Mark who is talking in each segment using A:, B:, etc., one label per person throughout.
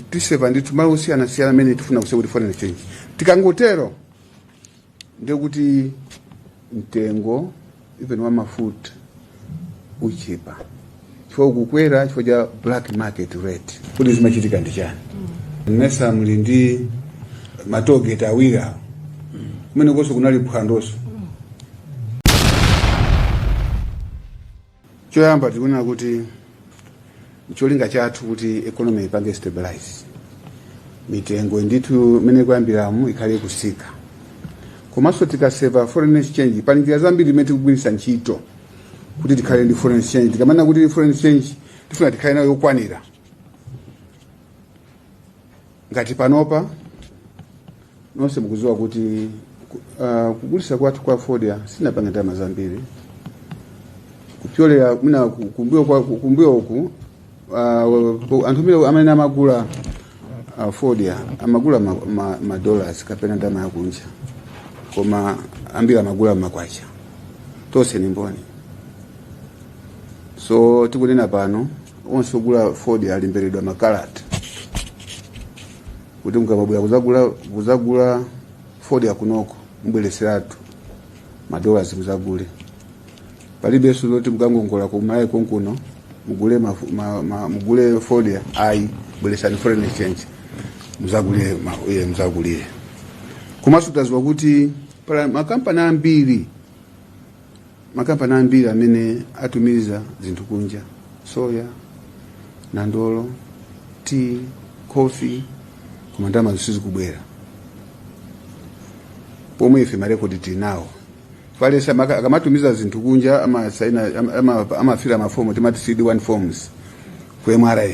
A: Tiseva ndithu malo osiyanasiyana amene tifuna kuseva kuti foreign exchange. Tikangotero, ndekuti mtengo even wa mafuta uchepa, chifukwa ukukwera chifukwa cha black market rate. Kuti zimachitika ndi chani? Nesa muli ndi ma tollgate awiri awo, kumene konso kunali phwandonso. Choyamba, tikuona kuti cholinga chathu kuti economy ipange stabilize, mitengo ndithu imene ikuyambiramu ikhale ikutsika. Komanso tikaseva foreign exchange, pali njira zambiri imene tikugwiritsa ntchito kuti tikhale ndi foreign exchange. Tikamanena kuti foreign exchange, tifuna tikhale nayo yokwanira. Ngati panopa nonse mukudziwa kuti kugulitsa kwathu kwa fodya sinapange ndalama zambiri kupyolera mwina kumbuyo uku. Anthu amene amagula fodya amagula ma dollars kapena ndalama yakunja, koma ambiri amagula makwacha. Tonse ni mboni. So tikunena pano, onse ogula fodya alemberedwa makalata kuti mukamabwera kuzagula fodya kunoko, mubwereseratu ma dollars muzagule. Palibenso zoti mukangongola kumalawi konkuno mugule mugule fodya, ayi. Bweresani foreign exchange muzagulire muzagulire. Komanso taziwa kuti pala makampani ambiri amene atumiza zinthu kunja, soya, nandolo, tea, coffee, koma ndalama sizikubwera, pomwe ife marekodi tili nawo. Falesa akamatumiza zinthu kunja, amasaina, amafira mafomu timati CD1 forms ku MRA.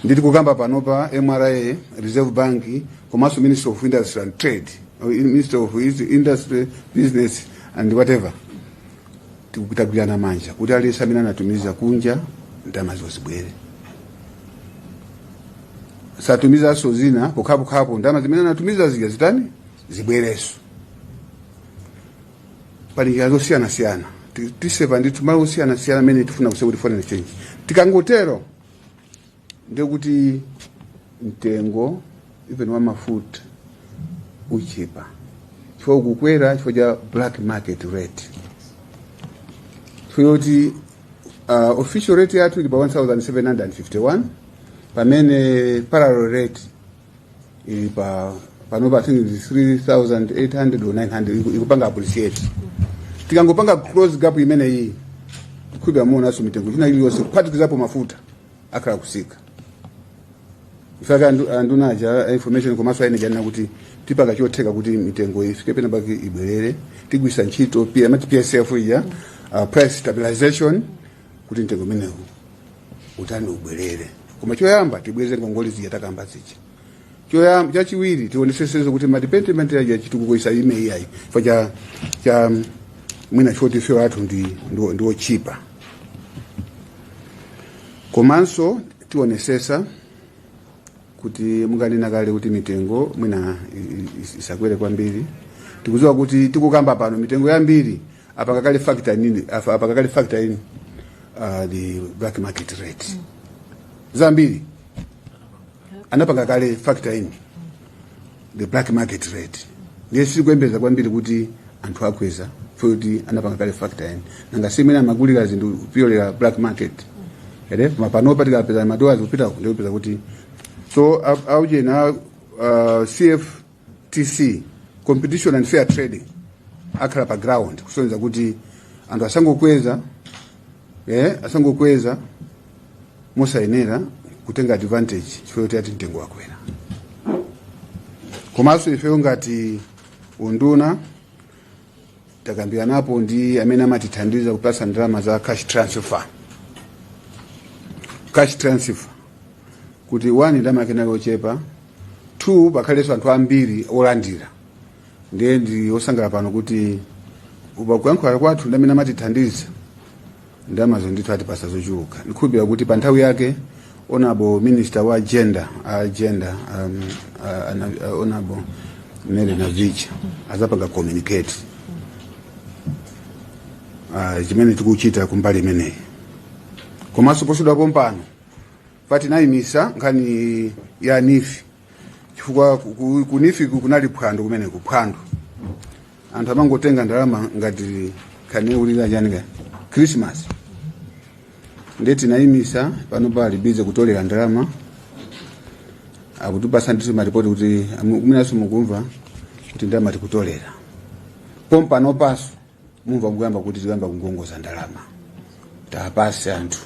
A: Nditi kukamba panopa, MRA, Reserve Bank, komanso Ministry of Industry and Trade, or Ministry of Industry, Business and whatever, tikutagwirana manja kuti aliyense amene anatumiza kunja, ndalama zibwere. Satumizanso zina pokhapokhapo ndalama zimene anatumiza zija zitani? Zibwereso. Pali njira zosiyanasiyana. Tiseva ndithu malo osiyanasiyana amene tifuna kuseva kuti foreign exchange. Tikangotero, ndekuti mtengo even wa mafuta uchepa, chifukwa ukukwera chifukwa cha black market rate, chifukwa choti official rate yathu ili pa 1751, pamene parallel rate ili pa panopa, I think it's 3800 or 900, ikupanga appreciate. Tikangopanga close gap imeneyi, tikhulupira muonanso mitengo china iliyonse kuphatikizapo mafuta akhala kusika. Ifaka anduna aja a information komanso aine janena kuti tipanga chotheka kuti mitengo ifike pena pake ibwerere. Tigwisa ntchito amati PSF ija, price stabilization, kuti mtengo umenewu utani? Ubwerere. Koma choyamba tibweze ngongole zija takamba zija. Choyamba. Chachiwiri, tionesesezo kuti madepartment aja chitukuko isaime iyayi fa cha mwina choti fuel athu ndi ochipa. Komanso tionesesa kuti munganena kale kuti mitengo mwina isakwere kwambiri. Tikudziwa kuti tikukamba pano, mitengo yambiri apanga kale factor in, apanga kale factor in the black market rate. Zambiri anapanga kale factor in the black market rate. Ndiye sikuyembeza kwambiri kuti anthu akweza, kuti anapanga kale factor in. Nanga simene amagulira zinthu kupyolera black market ere? Mapanopa tikapeza madola kupita, ndikupeza kuti so aujena CFTC, Competition and Fair Trading, akhala pa ground kusonyeza kuti anthu asangokweza, asangokweza mosayenera kutenga advantage chifukwa choti ati mtengo wakwera. Komanso ifeyo ngati unduna takambiranapo ndi amene amatithandiza kupasa ndalama za cash transfer, cash transfer kuti one, ndalama yake inali ochepa; two, pakhalenso anthu ambiri olandira. Ndiye ndi osangala pano kuti upakuyankhula kwathu ndi amene amatithandiza, ndalamazo ndithu atipasa zochuluka. Ndikhulupirira kuti pa nthawi yake Honorable Minister wa Gender, gender Honorable Mary Navicha azapanga communicate chimene tikuchita kumbali imeneyi. Komanso posudwapo mpano Patinayimisa nkhani ya NEEF chifukwa ku NEEF kunali phwando, kumene kuphwando anthu amangotenga ndalama ngati khani ulira chani ka Christmas. Ndiye tinayimisa. Pano pali busy kutolera ndalama, akutipasa ndithu maripoti kuti kumenanso mukumva kuti ndalama tikutolera pompano paso mumva mukuyamba kuti tikuyamba kungongoza ndalama tapase anthu.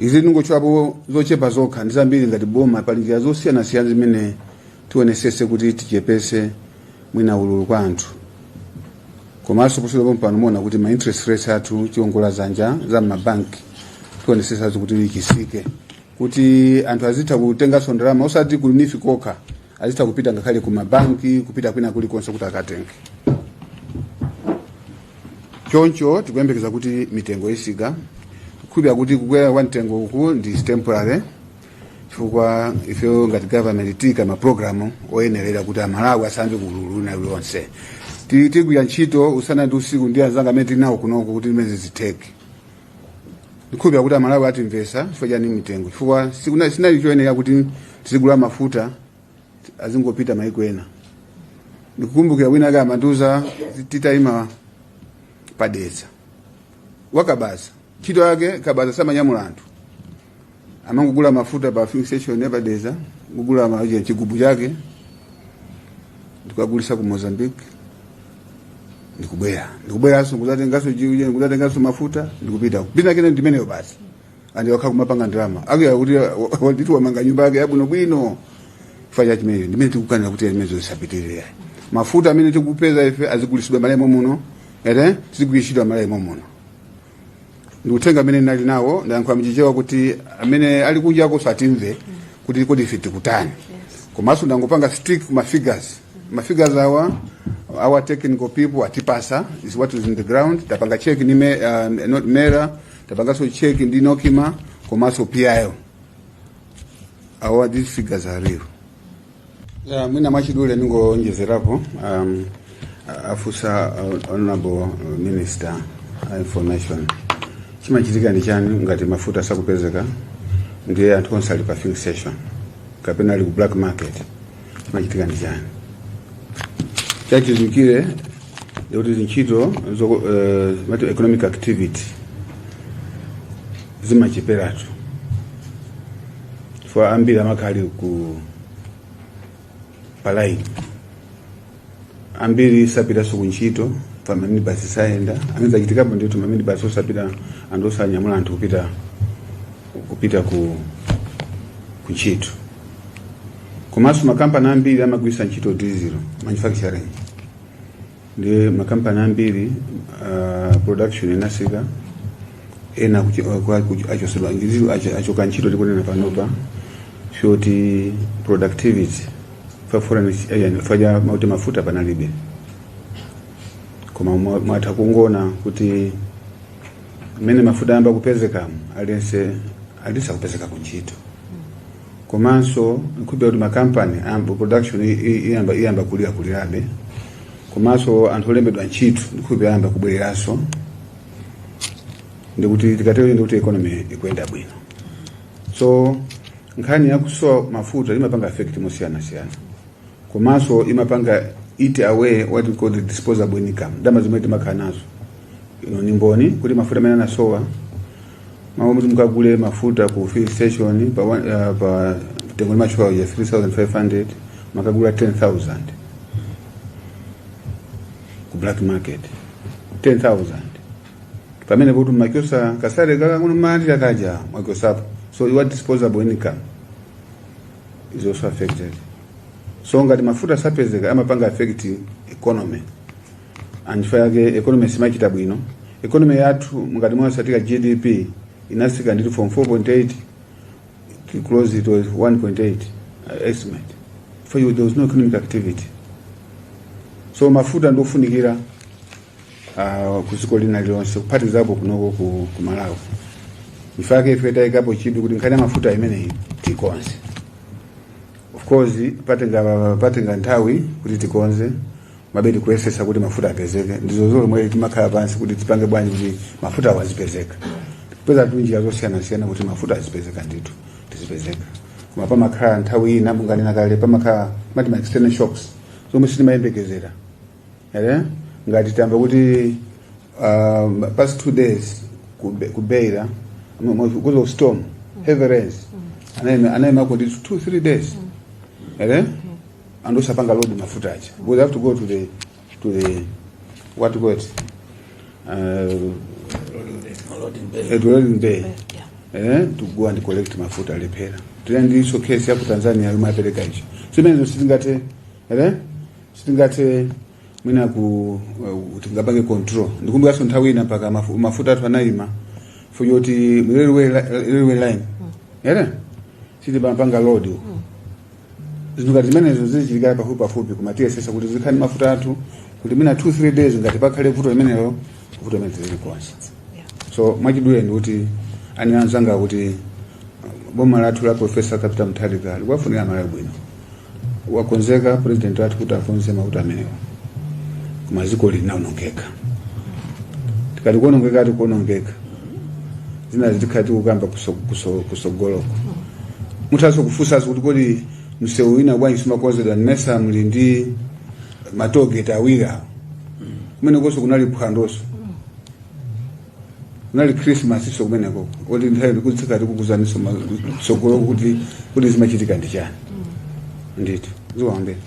A: Izi ndingochwapo zochepa zokha, ndi zambiri. Ngati boma pali njira zosiyanasiyana zimene tionesese kuti tichepese mwina ululu kwa anthu. Komanso posachedwa pompano muona kuti ma interest rates athu, chiongola zanja za mabanki, tionesesazo kuti chisike, kuti anthu azitha kutenganso ndalama, osati ku NEEF kokha, azitha kupita ngakhale ku mabanki, kupita kwina kulikonse kuti akatenge. Choncho tikuyembekeza kuti mitengo isika. Kukhulupirira kuti kukwera kwa mtengo uku ndi temporary, chifukwa ifeyo ngati government tika mapulogalamu oyenerera kuti Amalawi asamve kululu na uliwonse. Tigwira ntchito usana ndi usiku ndi anzanga amene tili nawo kunoko kuti zimene zitheke. Ndikhulupirira kuti Amalawi atimvesa chifukwa chani mitengo, chifukwa sinali choyenera kuti tizigula mafuta azingopita maiko ena. Ndikukumbukira wina ake amandiuza titayima padedza, wakabaza, ntchito yake kabaza, samanyamula anthu, amangogula mafuta pa filling station yapadedza, kugula chigubu chake ndikukagulisa ku Mozambique, ndikubwera, ndikubweranso kuzatenganso chiuja, ndikuzatenganso mafuta, ndikupita pina kene ndimeneyo basi. Andi wakha kumapanga ndalama akuya kuti ndithu wamanga nyumba yake yabwinobwino chifukwa cha chimeneyo. Ndimene tikukanira kuti zimene zisapitirire. Mafuta amene tikupeza ife azigulisidwa malemo muno, ere tizigulitsidwa malemo muno. Ndikutenga amene ndinali nawo, ndayankhula mchichewa kuti amene ali kunjako satimve kuti kodi ife tikutani. Komanso ndangopanga stick ma figures. Ma figures awa, our technical people atipasa, is what is in the ground. Tapanga check ni not MERA, tapanganso check ndi NOCMA komanso PIL. Our these figures are real. Yeah, mwina mwachidule ningoonjezerapo. Afusa honorable minister information, chimachitika ndi chani ngati mafuta sakupezeka, ndiye anthu onse ali pa filling station kapena ali ku black market, chimachitika ndi chani? Chachizikire ndikuti ntchito mati economic activity zimacheperatu, chifukwa ambiri amakhala ku palaini, ambiri sapitanso kuntchito pa maminibasi sayenda. Amene zachitikapo ndithu, maminibasi osapita, anthu osanyamula anthu kupita ku ntchito. Komanso makampani ambiri amagwiritsa ntchito diesel, manufacturing, ndi makampani ambiri production inasika, ena achosedwa ndithu, achoka ntchito. Tikunena panopa shoti productivity fa foreign faja mauti mafuta panalibe. Koma mwatha kungona kuti mmene mafuta ayamba kupezekamo, aliyense alisa kupezeka kuntchito. Komanso nkhupira kuti makampani ayamba production iyamba kulira kulirabe. Komanso anthu olembedwa ntchito ndikhupira ayamba kubwereranso, ndikuti tikatero ndikuti economy ikuyenda bwino. So nkhani yakusowa mafuta imapanga affect mosiyanasiyana, komanso imapanga eat away what we call the disposable income, ndalama zimene timakhala nazo. Ino ni mboni kuti mafuta amene anasowa, mawu kuti mukagule mafuta ku filling station pa mtengo limachoka ya 3500, makagula 10,000 ku black market, 10,000. Pamene kuti makyosa kasale kakang'ono mandira kaja mwakyosapo. So your disposable income is also affected. So ngati mafuta sapezeka, amapanga affect economy, and chifukwa yake economy simachita bwino. Economy yathu, ngati mwasatika GDP inasika ndithu from 4.8 to close to 1.8 estimate, for you there was no economic activity. So mafuta ndiofunikira kuziko lina lilonse, kuphatikizapo kunoko ku Malawi. Ifake ife tayikapo chidwi kuti nkhani ya mafuta imeneyi tikonze. Of course patenga nthawi kuti tikonze, mabe tikuyesesa kuti mafuta apezeke. Ndizo zomwe timakhala pansi kuti tipange bwanji kuti mafuta awo azipezeka. Kupeza tu njira zosiyanasiyana kuti mafuta azipezeka ndithu, tizipezeka. Koma pamakhala nthawi ina, munganena kale, pamakhala mati ma external shocks zomwe sitimayembekezera. Ere ngati tamva kuti past 2 days ku Beira, because of storm, heavy rains, anayimako ndithu 2, 3 days, ere and osapanga load mafuta aja because they have to go to the, what you call it,
B: Loading bay.
A: To loading bay, to go and collect mafuta. Alephera. Tili ndiso case ya ku Tanzania yomwe apereka icho. Zimenezo sitingathe, ere sitingathe mwina ku tingapange control. Ndikumbukanso nthawi ina mpaka mafuta athu anayima for yoti railway line, ere sitipanga load uko. Zinthu ngati zimenezo zichitikira pafupi pafupi, koma tiyesesa kuti zikhale mafuta athu kuti mwina 2 3 days ngati pakhale vuto limenelo, vuto limene tizilikonza. So mwachidule ndi kuti ani anzanga kuti boma lathu la Professor Peter Mutharika likuwafunira Malawi bwino. Wakonzeka president wathu kuti akonze mavuto amenewo, koma dziko linaonongeka. Tikati kuonongeka, tikuonongeka. Zina zitikhala tikukamba kusogoloko. Muthanso kufunsanso kuti kodi msewu wina bwanji simakonzedwa? Mmesa muli ndi ma tollgate awiri awo? Kumenekonso kunali phwandonso, kunali Christmas so kumeneko. Oti nthawi ndikutsika tikukuzaniso tsogolo kuti zimachitika ndi chani ndithu. Ziwambere.